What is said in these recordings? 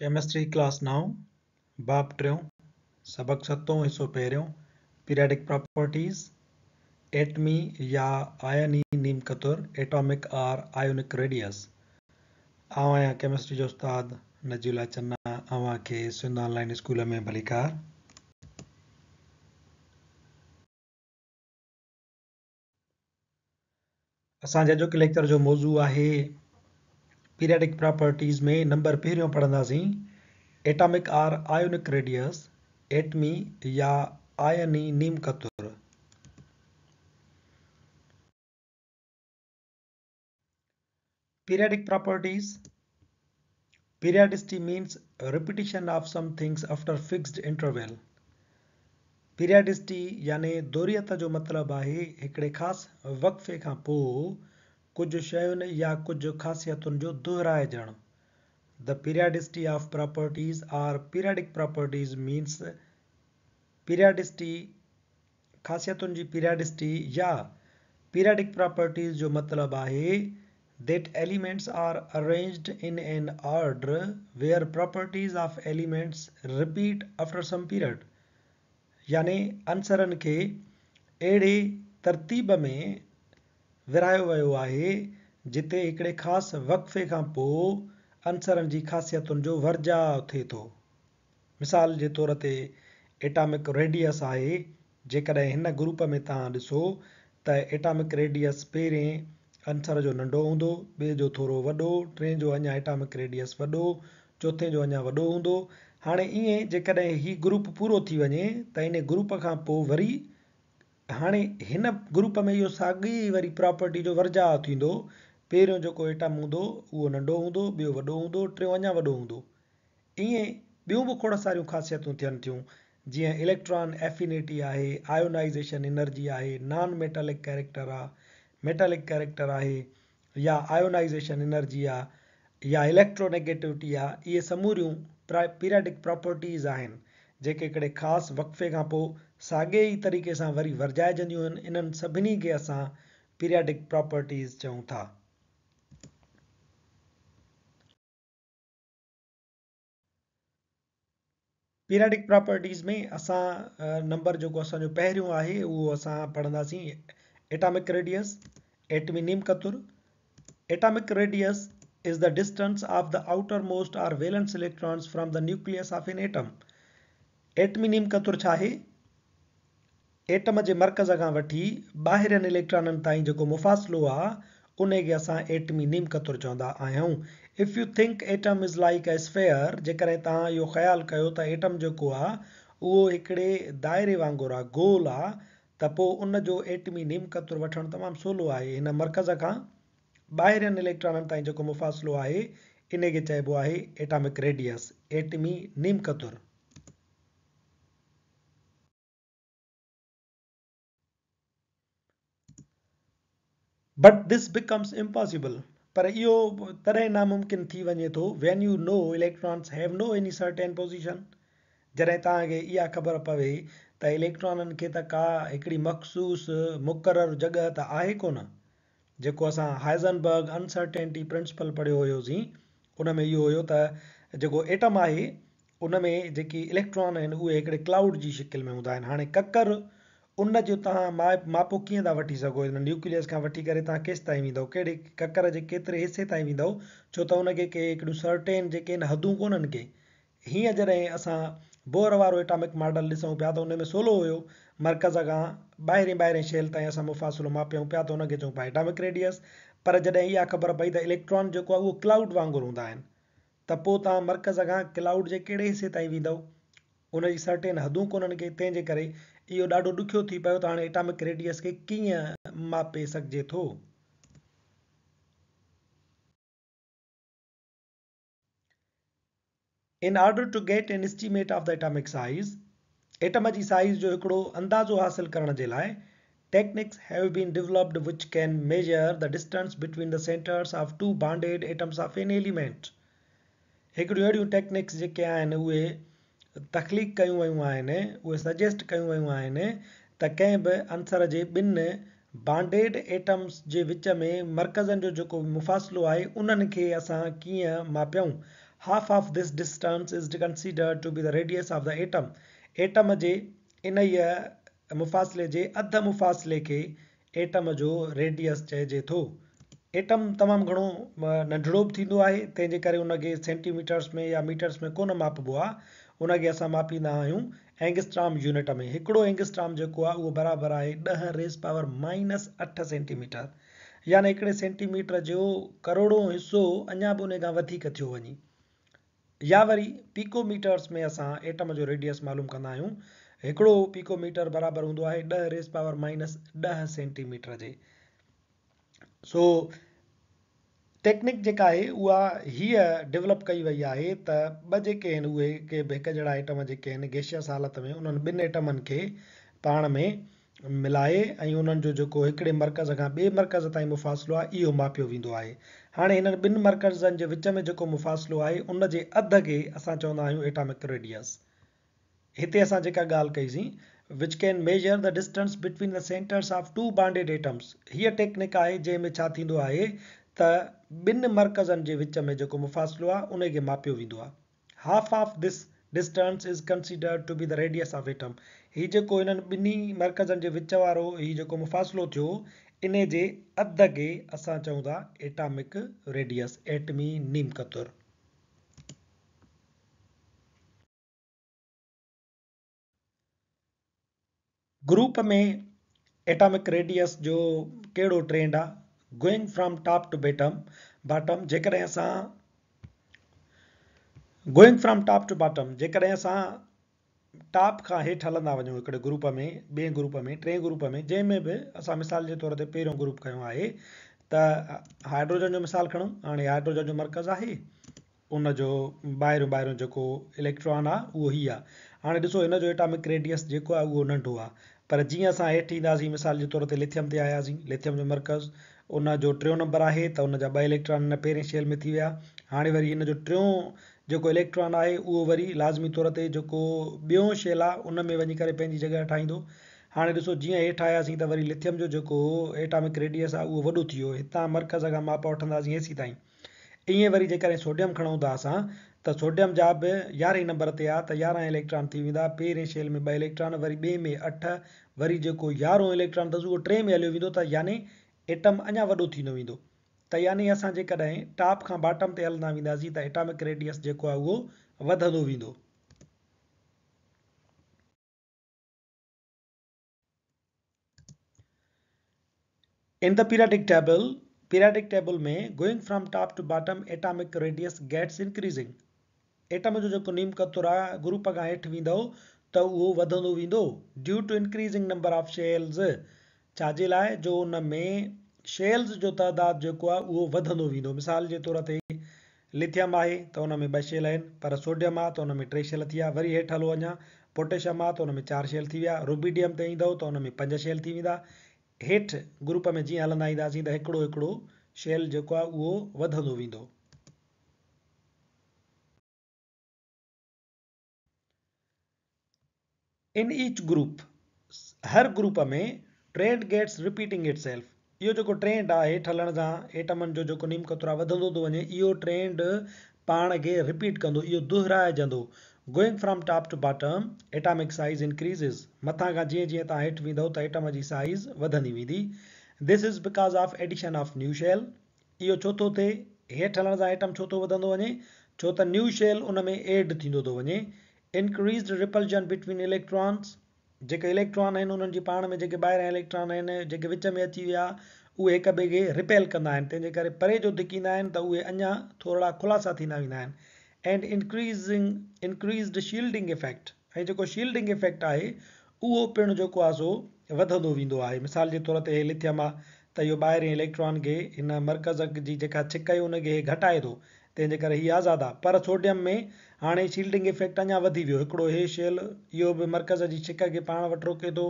Chemistry class نائون، باب ٽيون، سبق ستون حصو پهريون، پيرياڊڪ پراپرٽيز، ايٽمي يا آئني نيم Qatar, Atomic or Ionic Radius. آئون آهيان ڪيمسٽري جو استاد نجي الله چنا اوهان کي سنڌ آن لائين اسڪول ۾ ڀليڪار. اسان جي اڄوڪي ليڪچر جو موضوع آهي پيرياڊڪ پراپرٽيز ۾ نمبر پهريون پڙهنداسين ايٽامڪ آر آيونڪ ريڊيس ايٽمي يا آئني نيم Qatar. Periodic properties, Periodicity means repetition of some things after fixed interval. Periodicity يعني دوريت جو مطلب آهي هڪڙي خاص وقفي کان پوء ڪجهه شين يا ڪجهه خاصيتن جو دهرائجڻ. The periodicity of properties or periodic properties means periodicity خاصيتن جي پيرياڊسٽي يا پيرياڊڪ پراپرٽيز جو مطلب آهي that elements are arranged in an order where properties of elements repeat after some period يعني عنصرن کي اهڙي ترتيب ۾ ورهايو ويو آهي جتي هڪڙي خاص وقفي کان پوء عنصرن جي خاصيتن جو ورجاء ٿئي ٿو. مثال جي طور تي ايٽامڪ ريڊيس آهي، جيڪڏهن هن گروپ ۾ توهان ڏسو ته ايٽامڪ ريڊيس پهرين عنصر جو ننڍو هوندو، ٻئي جو ٿورو وڏو، ٽئين جو اڃا ايٽامڪ ريڊيس وڏو، چوٿين جو اڃا وڏو هوندو. هاڻي ائين جيڪڏهن هي گروپ پورو ٿي وڃي ته انهي گروپ کان پوء وري هاڻي هن گروپ ۾ اهو ساڳي ئي وري پراپرٽي جو ورجاء ٿيندو، پهريون جيڪو ايٽم هوندو اهو ننڍو هوندو، ٻيو وڏو هوندو، ٽيون اڃا وڏو هوندو. ائين ٻيون به کوڙ ساريون خاصيتون ٿين ٿيون، جيئن اليڪٽران ايفينيٽي آهي، آيونائيزيشن انرجي آهي، نان ميٽالڪ ڪيريڪٽر آ، ميٽالڪ ڪيريڪٽر آهي يا آيونائيزيشن انرجي آ يا اليڪٽرو نيگيٽوٽي آ، اهي سموريون پيرياڊڪ پراپرٽيز آهن، جيڪي هڪڙي خاص وقفي کان پوء ساڳئي ئي طريقي سان وري ورجائجنديون آهن، انهن سڀني کي اسان پيرياڊڪ پراپرٽيز چئون ٿا. پيرياڊڪ پراپرٽيز ۾ اسان نمبر جيڪو اسان جو پهريون آهي اهو اسان پڙهنداسين ايٽامڪ ريڊيس ايٽمي نيم Qatar atomic radius is the distance of the outermost or valence electrons from the nucleus of an atom ايٽمي نيم قطر ڇا آهي ايٽم جي مرڪز کان وٺي ٻاهرين اليڪٽرانن تائين جيڪو مفاصلو آ انهي کي اسان ايٽمي نيم قطر چوندا آهيون. If you think atom is like a sphere جيڪڏهن توهان اهو خيال ڪيو ته ايٽم جيڪو آ اهو هڪڙي دائري وانگر آ، گول آ، ته پوء ان جو ايٽمي نيم قطر وٺڻ تمام سولو آهي. هن مرڪز کان ٻاهرين اليڪٽرانن تائين جيڪو مفاصلو آهي انهي کي چئبو آهي ايٽامڪ ريڊيس، ايٽمي نيم Qatar. But this becomes impossible پر اهو تڏهن ناممڪن ٿي وڃي ٿو when you know electrons have no any certain position جڏهن توهان کي اها خبر پوي ته اليڪٽرانن کي ته ڪا هڪڙي مخصوص مقرر جڳهه ته آهي ڪونه جيڪو اسان هائزنبرگ انسرٽينٽي پرنسپل پڙهيو هيوسين ان ۾ اهو هيو ته جيڪو ايٽم آهي ان ۾ جيڪي اليڪٽران آهن اهي هڪڙي ڪلائوڊ جي شڪل ۾ هوندا آهن. هاڻي ڪڪر ان جو توهان ماپو ڪيئن ٿا وٺي سگهو؟ ان نيوڪليس کان وٺي ڪري توهان ڪيستائين ويندؤ؟ ڪهڙي ڪڪر جي ڪيتري حصي تائين ويندؤ؟ ڇو ته ان کي ڪي هڪڙيون سرٽين جيڪي آهن حدون ڪونهن ڪي. هيئن جڏهن اسان بوهر وارو ايٽامڪ ماڊل ڏسون پيا ته ان ۾ سولو هيو. مرڪز کان ٻاهرين ٻاهرين شيل تائين اسان مفاصلو ماپيون پيا ته ان کي چئون پيا ايٽامڪ ريڊيس. پر جڏهن اها خبر پئي ته اليڪٽران جيڪو آهي اهو ڪلائوڊ وانگر هوندا آهن. ته پوء توهان مرڪز کان ڪلائوڊ جي ڪهڙي حصي تائين ويندؤ؟ ان جي سرٽين حدون ڪونهن ڪي، تنهن جي ڪري اهو ڏاڍو ڏکيو ٿي پيو ته هاڻي ايٽامڪ ريڊيس کي ڪيئن ماپي سگهجي ٿو. In order to get an estimate of the atomic size, atom جي سائيز جو هڪڙو اندازو حاصل ڪرڻ جي لاء، Techniques have been developed which can measure the distance between the centers of two bonded atoms of an element. هڪڙيون اهڙيون ٽيڪنڪس جيڪي آهن اهي تخليق ڪيون ويون آهن، اهي سجيسٽ ڪيون ويون آهن ته ڪنهن به عنصر جي ٻن بانڊيڊ ايٽمز جي وچ ۾ مرڪزن جو جيڪو مفاصلو آهي انهن کي اسان ڪيئن ماپيون. Half of this distance is considered to be the radius of the atom. Atom جي انهيء مفاصلي جي اڌ مفاصلي کي ايٽم جو ريڊيس چئجي ٿو. ايٽم تمام گهڻو ننڍڙو به ٿيندو آهي، تنهن جي ڪري ان کي سينٽي ميٽرس ۾ يا ميٽرس ۾ ڪونه ماپبو آهي. ان کي اسان ماپيندا آهيون اينگسٽرام يونٽ ۾. هڪڙو اينگسٽرام جيڪو آهي اهو برابر آهي ڏهه ريس پاور مائنس اٺ سينٽي ميٽر. يعني هڪڙي سينٽي ميٽر جو ڪروڙون حصو اڃا به ان کان وڌيڪ ٿيو وڃي. يا وري پيڪو ميٽرس ۾ اسان ايٽم جو ريڊيس معلوم ڪندا آهيون. هڪڙو پيڪو ميٽر برابر هوندو آهي ڏهه ريس پاور مائنس ڏهه سينٽي ميٽر جي. سو ٽيڪنڪ جيڪا آهي اها هيء ڊولپ ڪئي وئي آهي ته ٻه جيڪي آهن اهي ڪي به هڪ جهڙا ايٽم جيڪي آهن گيشيس حالت ۾ انهن ٻن ايٽمن کي پاڻ ۾ ملائي ۽ انهن جو جيڪو هڪڙي مرڪز کان ٻئي مرڪز تائين مفاصلو آهي اهو ماپيو ويندو آهي. هاڻي هنن ٻن مرڪزن جي وچ ۾ جيڪو مفاصلو آهي ان جي اڌ کي اسان چوندا آهيون ايٽامڪ ريڊيس. هتي اسان جيڪا ڳالهه ڪئي سين which can measure the distance between the centers of two bonded atoms هيء ٽيڪنڪ آهي جنهن ۾ ڇا ٿيندو آهي ته ٻن مرڪزن جي وچ ۾ جيڪو مفاصلو آهي ان کي ماپيو ويندو آهي. Half of this distance is considered to be the radius of atom هي جيڪو انهن ٻنهي مرڪزن جي وچ وارو هي جيڪو مفاصلو ٿيو انهي جي اڌ کي اسان چئون ٿا ايٽامڪ ريڊيس، ايٽمي نيم قطر. گروپ ۾ ايٽامڪ ريڊيس جو ڪهڙو ٽرينڊ آ؟ Going from top to bottom bottom جيڪڏهن اسان Going from top to bottom جيڪڏهن اسان ٽاپ کان هيٺ هلندا وڃون هڪڙي گروپ ۾ ٻئي گروپ ۾ ٽئين گروپ ۾ جنهن ۾ به اسان مثال جي طور تي پهريون گروپ کنيو آهي ته هائڊروجن جو مثال کڻون هاڻي هائڊروجن جو مرڪز آهي ان جو ٻاهريون ٻاهريون جيڪو اليڪٽران آ اهو هي آ. هاڻي ڏسو هن جو ايٽامڪ ريڊيس جيڪو آ اهو ننڍو آ پر جيئن اسان هيٺ اينداسين مثال جي طور تي لٿيم تي آياسين لٿيم جو مرڪز ان جو ٽيون نمبر آهي ته ان جا ٻه اليڪٽران هن پهرين شيل ۾ ٿي ويا هاڻي وري هن جو ٽيون جيڪو اليڪٽران آهي اهو وري لازمي طور تي جيڪو ٻيون شيل آ ان ۾ وڃي ڪري پنهنجي جڳهه ٺاهيندو هاڻي ڏسو جيئن هيٺ آياسين ته وري لٿيم جو جيڪو ايٽامڪ ريڊيس آ اهو وڏو ٿي ويو هتان مرڪز کان ماپ وٺنداسين هيسيتائين ائين وري جيڪڏهن سوڊيم کڻون ٿا اسان ته سوڊيم جا به يارهين نمبر تي آ ته 11 اليڪٽران ٿي ويندا، پهرين شيل ۾ ٻه اليڪٽران وري ٻئي ۾ اٺ وري جيڪو يارهون اليڪٽران اٿس اهو ٽئين ۾ هليو ويندو ته يعني ايٽم اڃا وڏو ٿيندو ويندو ته يعني اسان جيڪڏهن ٽاپ کان باٽم تي هلندا وينداسين ته ايٽامڪ ريڊيس جيڪو آ اهو وڌندو ويندو. In the periodic table, periodic table ۾ going from top to bottom atomic radius gets increasing. Atom جو جيڪو نيم قطر آ گروپ کان هيٺ ويندو ته اهو وڌندو ويندو due to increasing number of shells ڇا جي لاء جو ان ۾ شيلز جو تعداد جيڪو آ اهو وڌندو ويندو مثال جي طور تي لٿيم آهي ته ان ۾ ٻه شيل آهن پر سوڊيم آ ته ان ۾ ٽي شيل ٿي ويا وري هيٺ هلو اڃا پوٽيشم آ ته ان ۾ چار شيل ٿي ويا روبيڊيم تي ايندؤ ته ان ۾ پنج شيل ٿي ويندا هيٺ گروپ ۾ جيئن هلندا اينداسين ته هڪڙو هڪڙو شيل جيڪو آ اهو وڌندو ويندو. In each group, Har group ۾، trend gets repeating itself, اهو جيڪو ٽرينڊ آهي هيٺ هلڻ سان ايٽمن جو جيڪو نيم قطر آهي وڌندو ٿو وڃي اهو ٽرينڊ پاڻ کي رپيٽ ڪندو اهو دهرائجندو Going from top to bottom, atomic size increases، مٿان کان جيئن جيئن توهان هيٺ ويندؤ ته ايٽم جي سائيز وڌندي ويندي This is because of addition of new shell، اهو ڇو ٿو ٿئي؟ هيٺ هلڻ سان ايٽم ڇو ٿو وڌندو وڃي؟ ڇو ته نيو شيل ان ۾ ايڊ ٿيندو ٿو وڃي Increased repulsion between electrons، جيڪي اليڪٽران آهن انهن جي پاڻ ۾ جيڪي ٻاهريان اليڪٽران آهن جيڪي وچ ۾ اچي ويا اهي هڪ ٻئي کي رپيل ڪندا آهن تنهن جي ڪري پري جو ڌڪيندا آهن ته اهي اڃا ٿورڙا خلاصا ٿيندا ويندا آهن and increasing increased shielding effect ۽ جيڪو شيلڊنگ افيڪٽ آهي اهو پڻ جيڪو آهي سو وڌندو ويندو آهي مثال جي طور تي هي لٿيم آهي ته اهو ٻاهرين اليڪٽران کي هن مرڪز جي جيڪا ڇڪ آهي ان کي هي گهٽائي ٿو تنهن جي ڪري هي آزاد آ. پر سوڊيم ۾ هاڻي شيلڊنگ افيڪٽ اڃا وڌي ويو. هڪڙو هي شيل اهو به مرڪز جي ڇڪ کي پاڻ وٽ روڪي ٿو.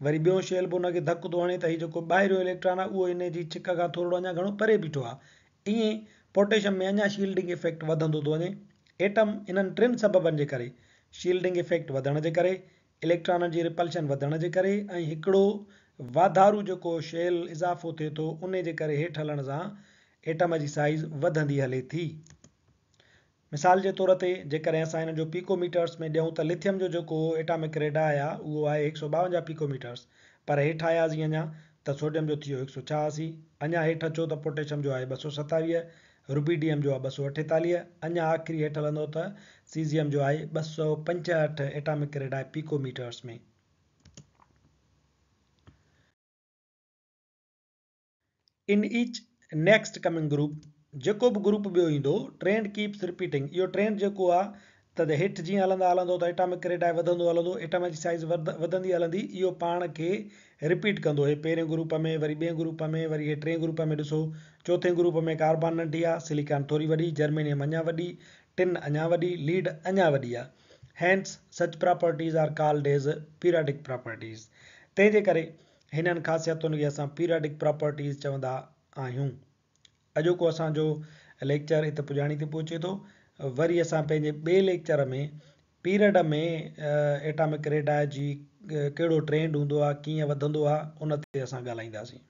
وري ٻيون شيل به ان کي ڌڪ ٿو هڻي ته هي جيڪو ٻاهريون اليڪٽران آ اهو ان جي ڇڪ کان ٿورڙو اڃا گهڻو پري بيٺو آ. ائين پوٽيشم ۾ اڃا شيلڊنگ افيڪٽ وڌندو ٿو وڃي. ايٽم انهن ٽن سببن جي ڪري، شيلڊنگ افيڪٽ وڌڻ جي ڪري، اليڪٽرانن جي رپلشن وڌڻ جي ڪري ۽ هڪڙو واڌارو جيڪو شيل اضافو ٿئي ٿو انهي جي ڪري هيٺ هلڻ سان ايٽم جي سائيز وڌندي هلي ٿي. مثال جي طور تي جيڪڏهن اسان هن جو پيڪو ميٽرس ۾ ڏيون ته لٿيم جو جيڪو ايٽامڪ ريڊاء آهي اهو آهي 152 پيڪو ميٽرس پر هيٺ آياسين اڃا ته سوڊيم جو ٿي ويو 186، اڃا هيٺ اچو ته پوٽيشم جو آهي 227، روبيڊيم جو آهي 248، اڃا آخري هيٺ هلندو ته سيزيم جو آهي 265 atomic ريڊاء پيڪو matters ۾. In each next coming group, جيڪو به گروپ ٻيو ايندو، ٽرينڊ ڪيپس رپيٽنگ، اهو ٽرينڊ جيڪو آ ته هيٺ جيئن هلندا هلندو ته ايٽامڪ ريڊائي وڌندو هلندو، ايٽم جي سائيز وڌندي هلندي، اهو پاڻ کي رپيٽ ڪندو، هي پهرين گروپ ۾ وري ٻئين گروپ ۾ وري هي ٽئين گروپ ۾ ڏسو چوٿين گروپ ۾ ڪاربان ننڍي آ، سليڪان ٿوري وڏي، جرمينيم اڃا وڏي، ٽن اڃا وڏي، ليڊ اڃا وڏي آ. Hence such properties are called as periodic properties. تنهن جي ڪري هنن خاصيتن کي اسان پيرياڊڪ پراپرٽيز چوندا آهيون. اڄوڪو اسان جو ليڪچر هت پڄاڻي تي پهچي ٿو. وري اسان پنهنجي ٻئي ليڪچر ۾ پيريڊ ۾ ايٽامڪ ريڊاء جي ڪهڙو ٽرينڊ هوندو آهي، ڪيئن وڌندو آهي، ان تي اسان ڳالهائينداسين.